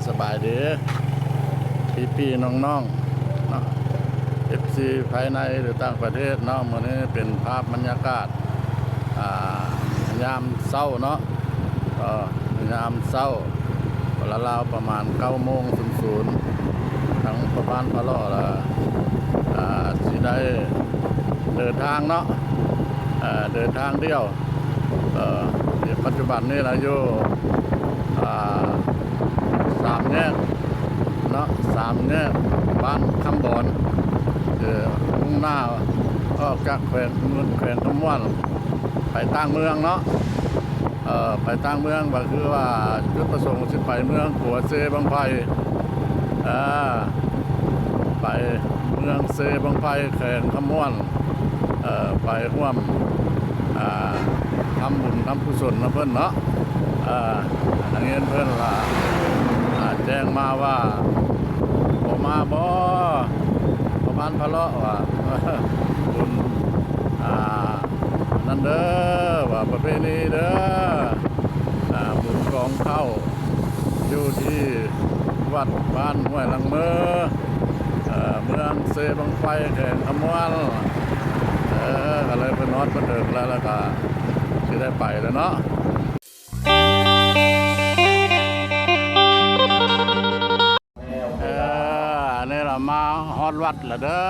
ສະບາຍດີພີ່ໆນ້ອງໆເນາະ ເອັຟຊີພາຍໃນ ຫຼື ຕ່າງປະເທດເນາະ. ມື້ນີ້ເປັນພາບບັນຍາກາດ ອ່າ ຍາມເຊົ້າເນາະ ເອີ ຍາມເຊົ້າ ເວລາລາວປະມານເກົ້າໂມງສູນໆ ທາງພໍ່ບ້ານພະເລາະລະ ອ່າ ຊິໄດ້ເດີນທາງເນາະ ເດີນທາງດຽວ ເອີ ປັດຈຸບັນນີ້ລະຢູ່ ອ່າ ສາມແຍກເນາະ ສາມແຍກບ້ານຄຳບອນ ເອີ ມຸ່ງໜ້າອອກຈາກແຂວງ ເມືອງ ແຂວງຄຳມ່ວນ ໄປຕ່າງເມືອງເນາະ ເອີ ໄປຕ່າງເມືອງ ກໍຄືວ່າຈຸດປະສົງຊິໄປເມືອງຂົວເຊບັ້ງໄຟ ເອີ ໄປເມືອງເຊບັ້ງໄຟ ແຂວງຄຳມ່ວນ ເອີ ໄປຮ່ວມ ອ່າ ທຳບຸນທຳກຸສົນນຳເພິ່ນເນາະ. ເອີ ໄດ້ຍິນເພິ່ນວ່າ ອ່າ ແຈ້ງມາວ່າ ບໍ່ມາບໍ່ ພໍ່ບ້ານພະເລາະວ່າ ບຸນ ອ່າ ນັ້ນເດີ ວ່າປະເພນີເດີ ອ່າ ບຸນກອງເຂົ້າ ຢູ່ທີ່ວັດບ້ານຫ້ວຍຫຼັງເມີ ເອີ ເມືອງເຊບັ້ງໄຟ ແຂວງຄຳມ່ວນ ເອີ ກໍເລີຍເພິ່ນຮອດເພິ່ນເຖິງແລ້ວ ແລ້ວກໍຊິໄດ້ໄປແລ້ວເນາະ. ເອີ ອັນນີ້ລະມາຮອດວັດລະເດີ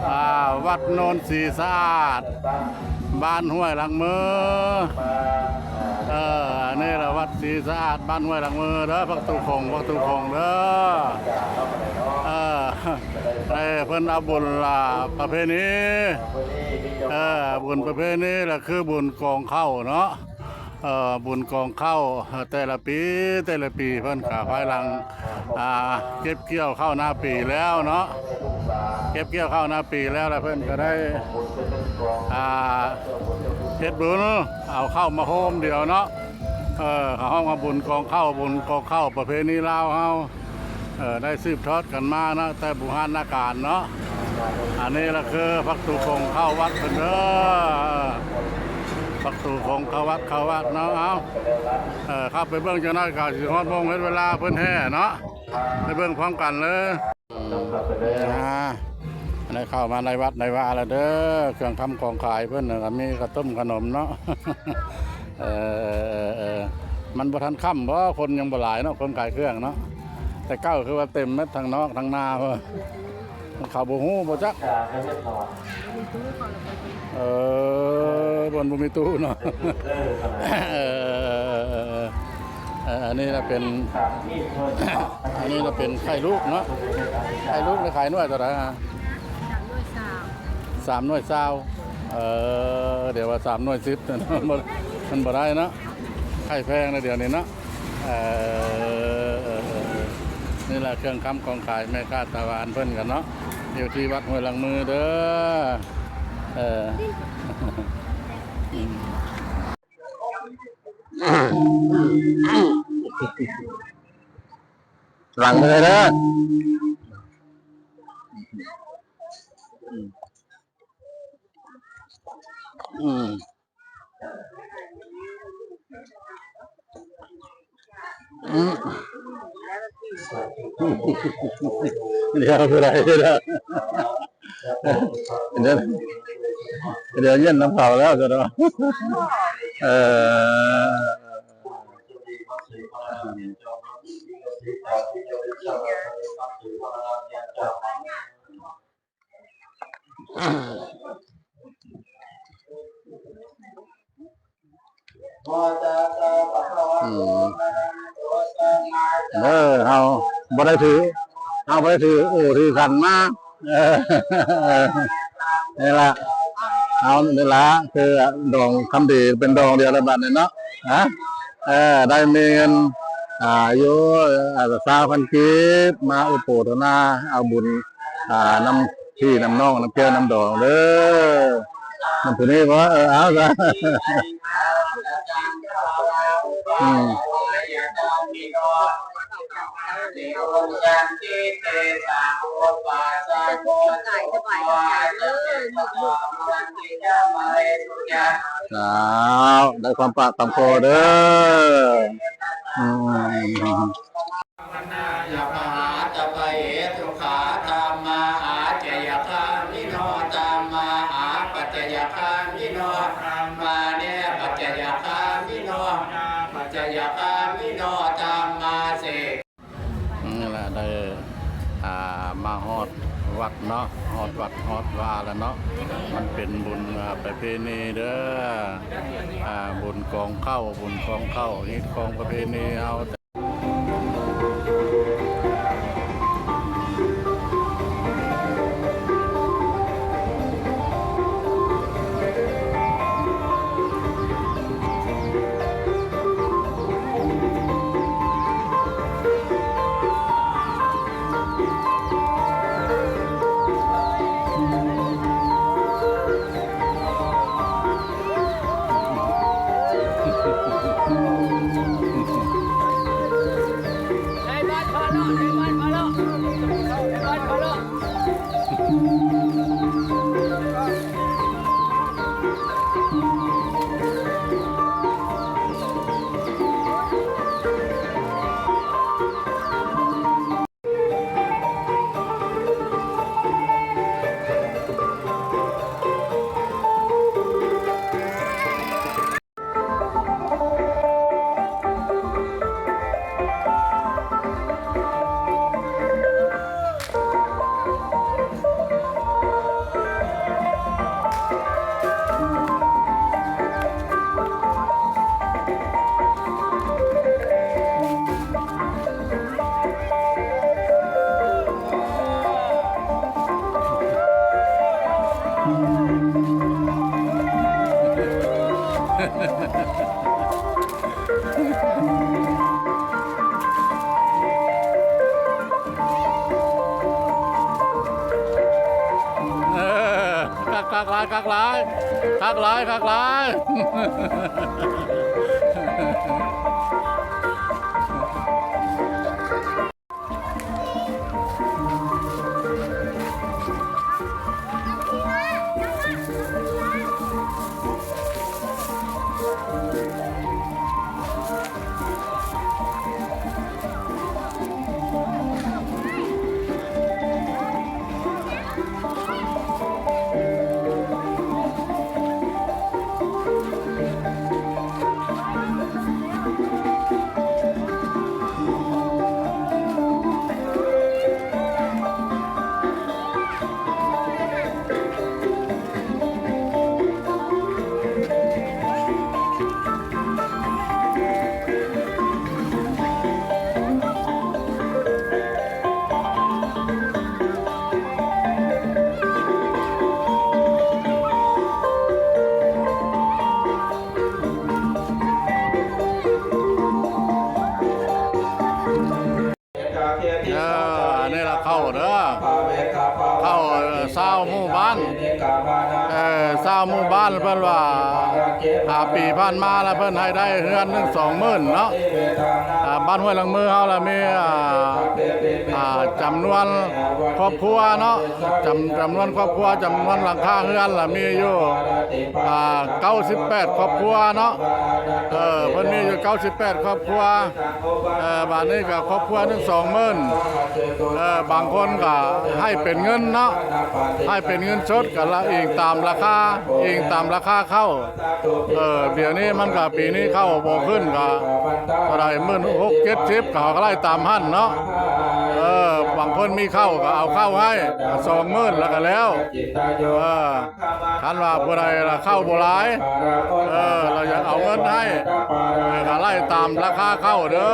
ອ່າ ວັດໂນນສີສະອາດ ບ້ານຫ້ວຍຫຼັງເມີ ເອີ ອັນນີ້ລະວັດສີສະອາດ ບ້ານຫ້ວຍຫຼັງເມີເດີ ພັກຕູ້ຂົງ ພັກຕູ້ຂົງເດີ ເອີ ໃຫ້ເພິ່ນເອົາບຸນລະປະເພນີ ເອີ ບຸນປະເພນີລະຄືບຸນກອງເຂົ້າເນາະ. ເອີ ບຸນກອງເຂົ້າແຕ່ລະປີ ແຕ່ລະປີເພິ່ນກະພາຍຫຼັງ ອ່າ ເກັບກ່ຽວເຂົ້ານາປີແລ້ວເນາະ ເກັບກ່ຽວເຂົ້ານາປີແລ້ວ ລະເພິ່ນກະໄດ້ ອ່າ ເຮັດບຸນເອົາເຂົ້າມາໂຮມດຽວເນາະ ເອີ ເຂົາຮ້ອງວ່າບຸນກອງເຂົ້າ ບຸນກອງເຂົ້າປະເພນີລາວເຮົາ. ເອີ ໄດ້ສືບທອດກັນມາເນາະ ແຕ່ບູຮານນາການເນາະ ອັນນີ້ລະຄືພັກຕູ້ຂົງເຂົ້າວັດເພິ່ນເດີ ພັກຕູ້ຂົງເຂົ້າວັດ ເຂົ້າວັດເນາະ ເອົາ ເອີ ເຂົ້າໄປເບິ່ງຈັກໜ້ອຍກະຊິຮອດໂມງເຮັດເວລາເພິ່ນແຫ່ເນາະ ໄປເບິ່ງພ້ອມກັນເລີຍ ອ່າ ອັນນີ້ເຂົ້າມາໃນວັດໃນວາແລ້ວເດີ ເຄື່ອງຄຳຂອງຂາຍເພິ່ນກະມີເຂົ້າຕົ້ມຂະໜົມເນາະ ເອີ ມັນບໍ່ທັນຄ່ຳບໍ ຄົນຍັງບໍ່ຫຼາຍເນາະ ຄົນຂາຍເຄື່ອງເນາະ ແຕ່ເກົ່າຄືວ່າເຕັມໝົດທາງນອກທາງໜ້າພຸ້ນ ເຂົາບໍ່ຮູ້ບໍ່ຈັກ ເອີ ບ່ອນບໍ່ມີຕູ້ເນາະ ເອີ ເອີ ອັນນີ້ລະເປັນ ອັນນີ້ລະເປັນໄຂ່ລູກເນາະ ໄຂ່ລູກນີ້ຂາຍໜ່ວຍເທົ່າໃດ? ສາມໜ່ວຍຊາວ ເອີ ດຽວວ່າສາມໜ່ວຍສິບ ມັນບໍ່ ມັນບໍ່ໄດ້ເນາະ ໄຂ່ແພງແລ້ວດຽວນີ້ເນາະ ເອີ ເອີ ເອີ ນີ້ລະເຄື່ອງຄຳຂອງຂາຍແມ່ຄ້າຕາຫວານເພິ່ນກັນເນາະ ຢູ່ທີ່ວັດຫ້ວຍຫຼັງເມີເດີ ເອີ ຫຼັງເດີ ເດີ ອືມ ອືມ ດຽວ ດຽວ ດຽວ ດຽວ ດຽວເຢັນນຳເຂົາແລ້ວຊະເນາະ ເອີ. ອືມ ເອີ ເຮົາບໍ່ໄດ້ຖື ເຮົາບໍ່ໄດ້ຖືໂອຖືຂັນມາ ເອີ ນີ້ລະ ເຮົານີ້ລະ ຄືດອງຄຳດີເປັນດອງດຽວລະບັດນີ້ເນາະ ຮະ ເອີ ໄດ້ມີເງິນ ອ່າ ຢູ່ ອ່າ ຊາວພັນກີບ ມາອະນຸໂມທະນາເອົາບຸນ ອ່າ ນຳພີ່ນຳນ້ອງ ນຳແກ້ວນຳດອງເດີ ນຳຜູ້ນີ້ບໍ່ ເອີ ເອົາຊະ ອືມ. ອ້າວ ໄດ້ຄວາມປາກຄຳຂໍເດີ. ອືມ ຍະມະຫາຕະປະເຫຕຸຄາທຳມາ ອາຈະຍະຄາມິໂນ ທຳມາອາປັດຈະຍະຄາມິໂນ ທຳມາເນປັດຈະຍະຄາມິໂນ ປັດຈະຍະຄາມິໂນ ທຳມາເສ ນີ້ແຫຼະ ໄດ້ ອ່າ ມາຮອດວັດເນາະ ຮອດວັດຮອດວາແລ້ວເນາະ. ມັນເປັນບຸນ ອ່າ ປະເພນີເດີ ອ່າ ບຸນກອງເຂົ້າ ບຸນກອງເຂົ້າ ຮີດຄອງປະເພນີເຮົາ. ເອີ ຄັກ ຄັກຫຼາຍ ຄັກຫຼາຍ ຄັກຫຼາຍ ຄັກຫຼາຍ. ເອີ ອັນນີ້ລະເຂົ້າເດີ ເຂົ້າຊາວໝູ່ບ້ານ ເອີ ຊາວໝູ່ບ້ານເພິ່ນວ່າ ຫ້າປີຜ່ານມາລະເພິ່ນໃຫ້ໄດ້ເຮືອນໜຶ່ງສອງໝື່ນເນາະ. ອ່າ ບ້ານຫ້ວຍຫຼັງມືເຮົາລະມີ ອ່າ ອ່າ ຈຳນວນຄອບຄົວເນາະ ຈຳ ຈຳນວນຄອບຄົວ ຈຳນວນຫຼັງຄາເຮືອນລະມີຢູ່ ອ່າ ເກົ້າສິບແປດຄອບຄົວເນາະ. ເອີ ເພິ່ນມີຢູ່ເກົ້າສິບແປດຄອບຄົວ. ເອີ ບາດນີ້ກໍຄອບຄົວໜຶ່ງສອງໝື່ນ ເອີ ບາງຄົນກໍໃຫ້ເປັນເງິນເນາະ ໃຫ້ເປັນເງິນສົດ ກໍລະອີງຕາມລາຄາ ອີງຕາມລາຄາເຂົ້າ. ເອີ ດຽວນີ້ມັນກໍ ປີນີ້ເຂົ້າບໍ່ຂຶ້ນ ກໍເທົ່າໃດ ໝື່ນຫົກເຈັດສິບ ເຂົາກໍໄລ່ຕາມຫັ້ນເນາະ. ເອີ ບາງຄົນມີເຂົ້າກໍເອົາເຂົ້າໃຫ້ ສອງໝື່ນ ແລ້ວກໍແລ້ວ. ເອີ ຄັນວ່າຜູ້ໃດລະເຂົ້າບໍ່ຫຼາຍ ເອີ ລະຢາກເອົາເງິນໃຫ້ ເອີ ກໍໄລ່ຕາມລາຄາເຂົ້າເດີ.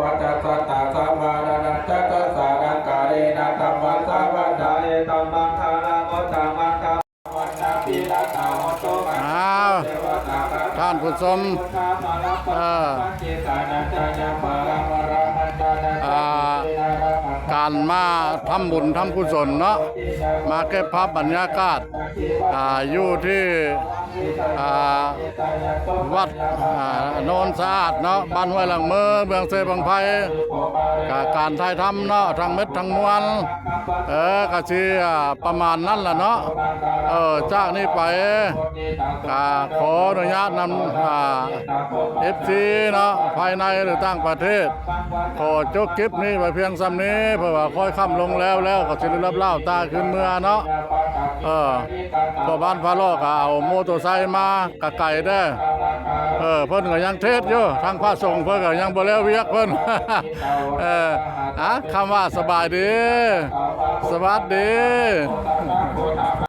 ວັດຕະສັດຕະສະມານະນັນຈະຕັດສາລັງກາເຣນະ ທຳມັດສາວັດທາເອຕັມມັງຄະລັງອຸດຕະມັງ ທຳວັນນະພິລະຕາໂຫຕຸ ອ້າວ ທ່ານຜູ້ຊົມ ເອີ ອ່າ ການມາທຳບຸນທຳກຸສົນເນາະ ມາເກັບພາບບັນຍາກາດ ອ່າ ຢູ່ທີ່ ອ່າ ວັດ ອ່າ ໂນນສະອາດເນາະ ບ້ານຫ້ວຍຫຼັງເມີ ເມືອງເຊບັ້ງໄຟ ກະການຖ່າຍທຳເນາະ ທັງໝົດທັງມວນ ເອີ ກະຊິ ອ່າ ປະມານນັ້ນລະເນາະ. ເອີ ຈາກນີ້ໄປ ກະຂໍອະນຸຍາດນຳ ອ່າ ເອັຟຊີເນາະ ພາຍໃນຫຼືຕ່າງປະເທດ ຂໍຈົບຄລິບນີ້ໄວ້ພຽງສ່ຳນີ້ ເພາະວ່າຄ້ອຍຄ່ຳລົງແລ້ວ ແລ້ວກໍຊິໄດ້ລັບລາວຕາຄືນເມືອເນາະ. ເອີ ພໍ່ບ້ານຟ້າຫຼໍ່ກໍເອົາໂມໂຕໄຊມາກະໄກເດີ້. ເອີ ເພິ່ນກໍຍັງເທດຢູ່ ທາງພະສົງເພິ່ນກໍຍັງບໍ່ແລ້ວວຽກເພິ່ນ. ເອີ ອາ ຄຳວ່າສະບາຍດີ ສະຫວັດດີ.